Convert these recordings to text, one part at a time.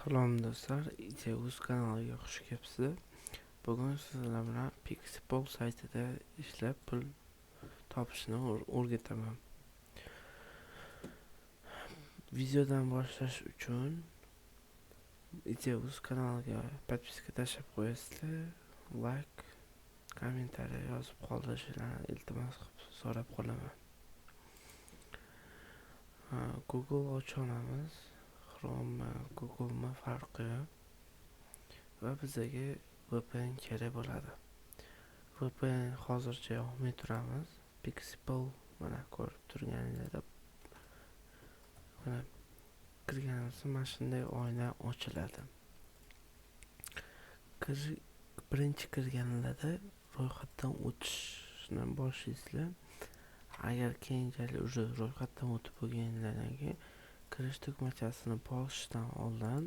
Salom do'stlar, ITUz kanaliga xush kelibsizlar. Bugun sizlar bilan Pixipol saytida ishlab pul topishni o'rgataman. Videodan boshlash uchun ITUz kanaliga podpiska tashlab qo'yasizlar, like, kommentariya yozib qoldirishingizni iltimos qilib so'rab qolaman. Google ochamiz. Chrome, Google'mi farqi yo'q. Va bizaga VPN kerak bo'ladi. VPN hozircha yoqmay turamiz. Pixipol mana ko'rib turganingizda mana kirganimizda mana shunday oyna ochiladi. Birinchi kirganlarda ro'yxatdan o'tishni boshlaysizlar. Agar keyinchalik уже ro'yxatdan o'tib bo'lganingizdan keyin kirish tugmachasini bosishdan oldin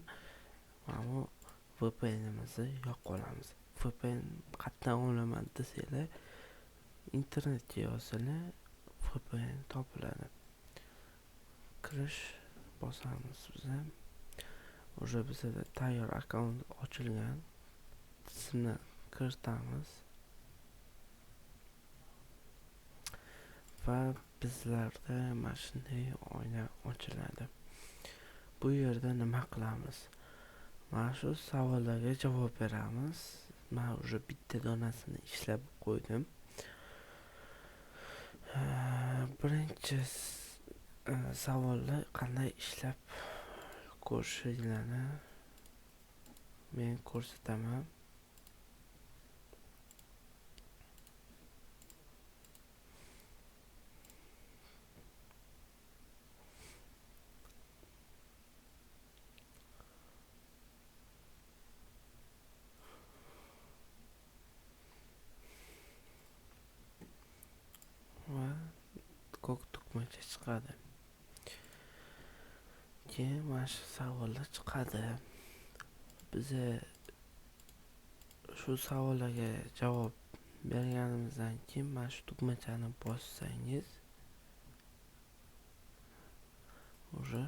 mana bu VPNimizni yoqib olamiz. VPN qayerdan olaman desanglar, internetga yozsanglar VPN topiladi. Kirish bosamiz biz. Уже bizda tayyor akkaunt ochilgan. Tizimni kiritamiz. Va bizlarda mana shunday oyna ochiladi. Bu yerda nima qilamiz? Mana shu savollarga javob beramiz. Men уже bitta donasini ishlab qo'ydim. Birinchi savolni qanday ishlab ko'rishinglarni men ko'rsataman. Va ko'k tugmacha chiqadi. Keyin mana shu savollar chiqadi. Biza shu savollarga javob berganimizdan keyin mana shu tugmachani bossangiz уже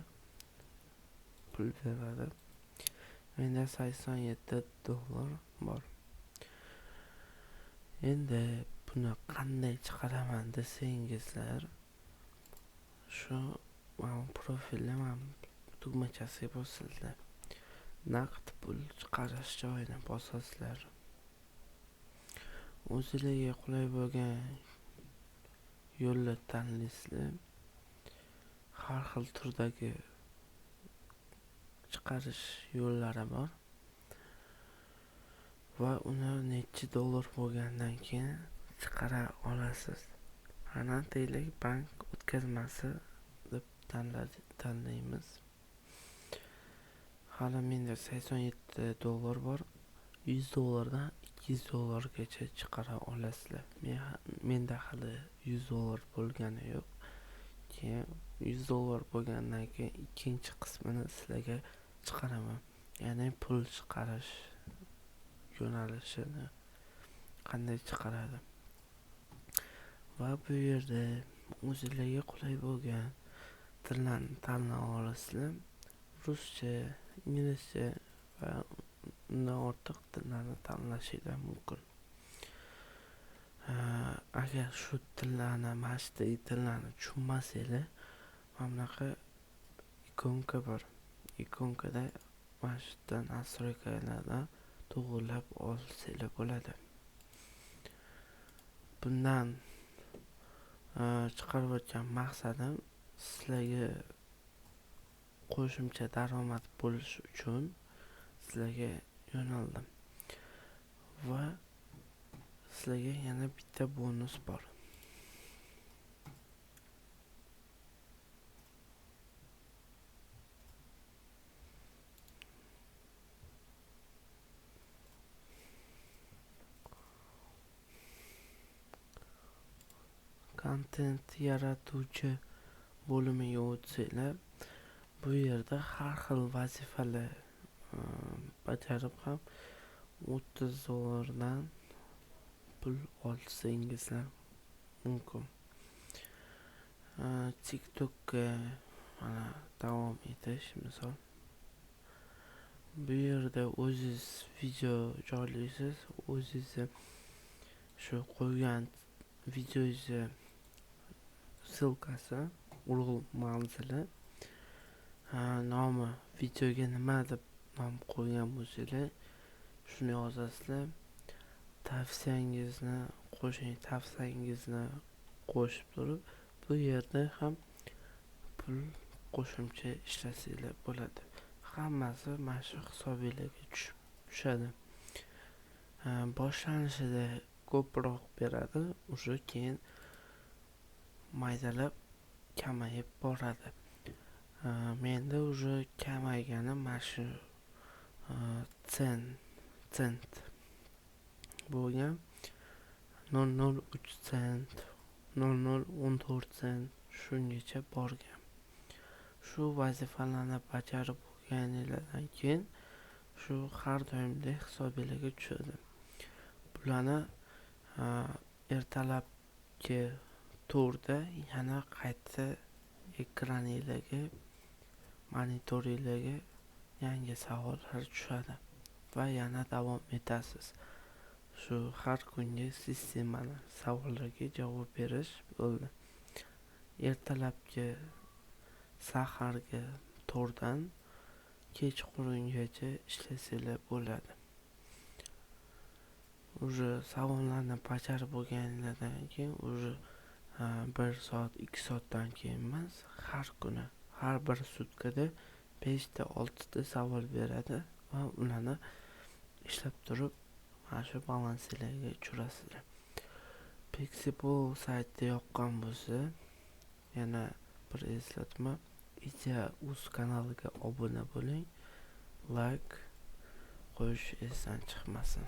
pul beradi. Menda $87 bor. Endi buni qanday chiqaraman desangizlar, shu mana profilni mana tugmachasiga bosasizlar. Naqd pul chiqarish joyini bosasizlar. O'zingizga qulay bo'lgan yo'lni tanlaysizlar. Har xil turdagi chiqarish yo'llari bor. Va uni necha dollar bo'lgandan keyin chiqara olasiz. Ana deylik bank o'tkazmasi deb tanlaymiz. Hali menda $87 bor. $100dan $200gacha chiqara olasizlar. Menda hali $100 bo'lgani yo'q. Keyin $100 bo'lgandan keyin ikkinchi qismini sizlarga chiqaraman. Ya'ni pul chiqarish yo'nalishini qanday chiqaradi. Va bu yerda o'zingizga qulay bo'lgan tillarni tanlab olasizlar. Ruscha, inglizcha va undan ortiq tillarni tanlashingiz mumkin. Agar shu tillarni, mana shu tillarni tushunmasanglar, mana bunaqa ikonka bor. Ikonkada mana shu yerdan настройкаlardan to'g'rilab olsanglar bo'ladi. Bundan chiqarib o'tgan maqsadim sizlarga qo'shimcha daromad bo'lishi uchun sizlarga yo'naldim. Va sizlarga yana bitta bonus bor. Kontent yaratuvchi bo'limiga o'tsanglar, bu yerda har xil vazifalar bajarib ham $30dan pul olsangizlar mumkin. TikTokka mana davom etish misol. Bu yerda o'zingiz video joylaysiz, o'zingizni shu qo'ygan videongizni ссылка si, URL manzili, nomi, videoga nima deb nom qo'ygan bo'lsanglar, shuni yozasizlar. Tavsiyangizni qo'shing, tavsiyangizni qo'shib turib, bu yerda ham pul qo'shimcha ishlasanglar bo'ladi. Hammasi mana shu hisobinglarga tushib tushadi. Boshlanishida ko'proq beradi, уже keyin maydalab kamayib boradi. Menda уже kamaygani mana shu sent bo'lgan, 0,03 sent, 0,014 sent, shungacha borgan. Shu vazifalarni bajarib bo'lganinglardan keyin shu har doimdek hisobinglarga tushadi. Bularni ertalabki 4da yana qayta ekraninglarga, monitoringlarga yangi savollar tushadi va yana davom etasiz. Shu har kungi sistemani savollarga javob berish bo'ldi. Ertalabki sahargi 4dan kechqurungacha ishlasanglar bo'ladi. Уже savollarni bajarib bo'lganinglardan keyin уже 1 soat, 2 soatdan keyin emas, har kuni, har bir sutkada 5 ta, 6 ta savol beradi va ularni ishlab turib mana shu balansinglarga tushirasizlar. Pixipol sayti yoqqan bo'lsa, yana bir eslatma, Idea uz kanaliga obuna bo'ling, like qo'yish esdan chiqmasin.